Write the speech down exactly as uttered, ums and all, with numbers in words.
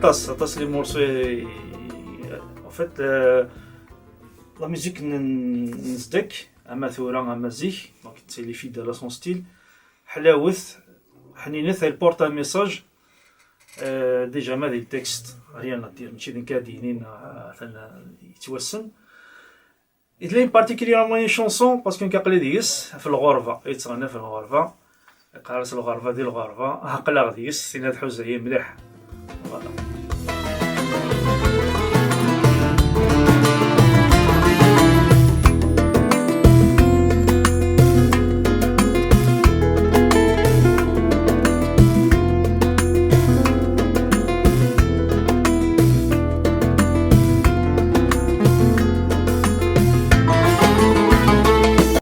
Aṭas, aṭas les morceaux. En fait, euh, la musique n n zedek, ama tura ama zik, donc tettili fidèle à son style. Ḥlawet, ḥninet, elle porte un message. Euh, déjà ma di le texte, rien à dire, mačči d nekk ad d-yinin, euh, atan, euh, yettwassen. Il y a particulièrement une chanson, parce que aql-i deg-s, ɣef lɣerba, yettɣenna ɣef lɣerba, yeqqar-as lɣerba di lɣerba, aql-aɣ deg-s, tinna tḥuza-yi mliḥ. Voilà.